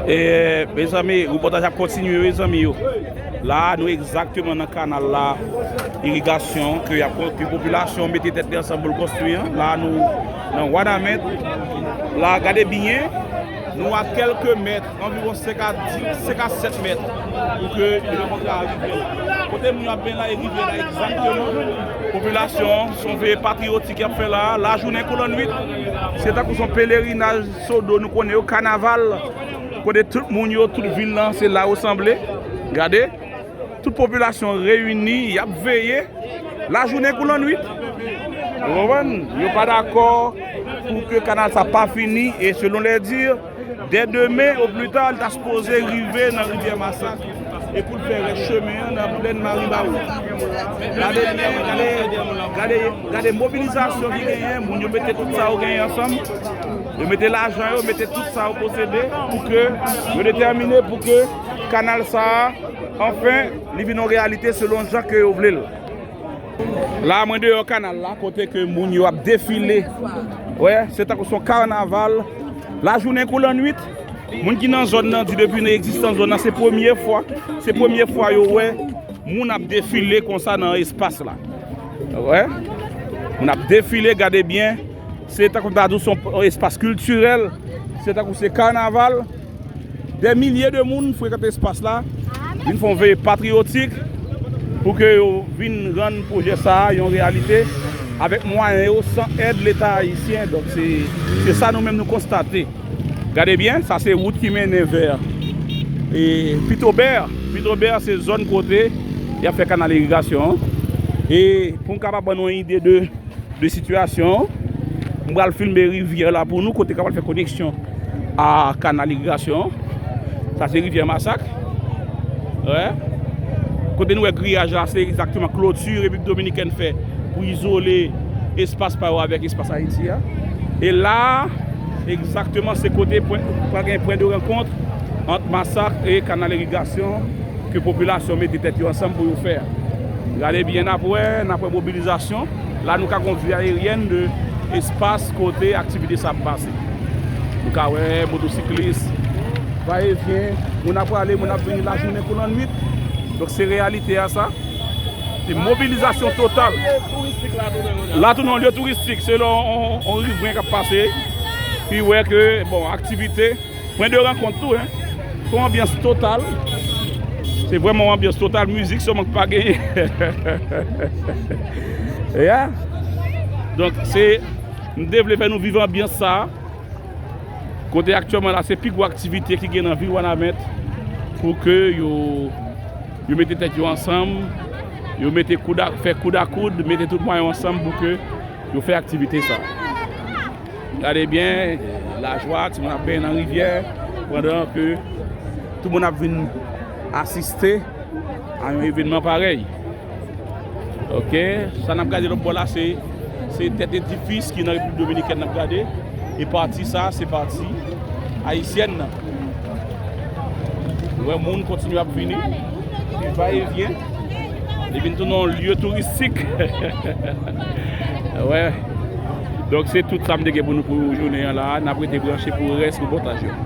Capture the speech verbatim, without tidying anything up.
E, mezanmi, repòtaj ap kontinye, mezanmi yo. La, nou egzakteman nan kanal la, irigasyon, ke y ap, ke popilasyon mete tèt li ansanm pou l konstwi an. La, nou nan Wanament. La, gade byen, nou a kèlke mèt, anviwon senk a dis, senk a sèt mèt, pou ke nou kontre a rivyè. Kote moun yo ap benyen la, e rivyè la egzakteman. Popilasyon, se yon veye patriyotik y ap fè la, lajounen kou lannwit. Se tankou se yon pelerinaj Sodo, nou konnen yo, kanaval, kote tout moun yo, tout vil lan, se la yo sanble. Gade, tout popilasyon reyini, y ap veye, lajounen kou lannwit. Ou konprann? Yo pa dakò pou ke kanal sa pa fini, e selon les dires, dès demain au plus tard, li ta sipoze rive nan rivyè Masak. E pou l fè rès chemen an nan plèn Maribawou. Gade byen, gade, gade, gade mobilizasyon ki genyen, moun yo mete tout sa yo genyen ansanm. Yo mete lajan yo, mete tout sa yo posede pou ke yo detèmine pou ke kanal sa a, anfen, li vin yon reyalite selon jan ke yo vle l. La, mwen deyò kanal la, kote ke moun yo ap defile. Wè, se tankou se yon kanaval. Lajounen kou lannwit. Moun ki nan zòn nan di depi nan egzistans zòn nan, se premye fwa, se premye fwa yo wè moun ap defile konsa nan espas la. Wè, moun ap defile, gade byen. Se tankou m ta di w, se yon espas kiltirèl. Se tankou se kanaval. Dè milye de moun frekante espas la, vin fè yon veye patriyotik pou ke yo vin rann pwojè sa a yon reyalite avèk mwayen yo, san èd Leta ayisyen. Donk, se, se sa nou menm nou konstate. Gade byen, sa se wout ki mennen vè, e, Pitobè. Pitobè se zòn kote y ap fè kanal irigasyon an. E pou m kapab ban nou yon ide de de sitiyasyon an. M pral filme rivyè la pou nou, kote k ap fè koneksyon a kanal irigasyon an. Sa se rivyè Masak. Wè. Kote nou wè griyaj la, se egzakteman kloti Repiblik Dominikèn fè pou izole espas pa yo avèk espas Ayiti a. E la, egzakteman, se kote pwen, pral gen pwen de rankont ant Masak e kanal irigasyon ke popilasyon mete tèt yo ansanm pou yo fè. Gade byen, n ap wè, n ap wè mobilizasyon. La, nou ka gen yon vi ayeryèn de espas kote aktivite sa ap pase. Nou ka wè motosiklis, va e vyen, moun ap prale, moun ap vini lajounen kou lannwit. Donk, se reyalite a sa. Se mobilizasyon total. La tounen yon lye touristik, se yon, yon, yon rivren k ap pase. Pi wè ke, bon, aktivite pwen de rankont tou, en. Se yon anbyans total. Se vrèman yon anbyans total. Mizik sèlman k pa genyen. Yeah. Donk, se, m te vle fè nou viv anbyans sa a. Kote aktyèlman la, se pi gwo aktivite ki gen nan vil Wanament pou ke yo, yo mete tèt yo ansanm, yo mete koud a, fè koud a koud, mete tout mwayen yo ansanm pou ke yo fè aktivite sa a. Gade byen, lajwa, timoun ap benyen nan rivyè, pandan ke tout moun ap vin asiste a yon evènman parèy. Ok, sa n ap gade lòt bò la, se, se tèt edifis ki nan Repiblik Dominikèn n ap gade. E pati sa, se pati ayisyèn nan. Ou wè, moun kontinye ap vini. Li va e vyen. Li vin tounen yon lye touristik. Wè. Donk, se tout sa m te gen pou nou pou jounen an la. N ap rete branche pou rès repòtaj yo.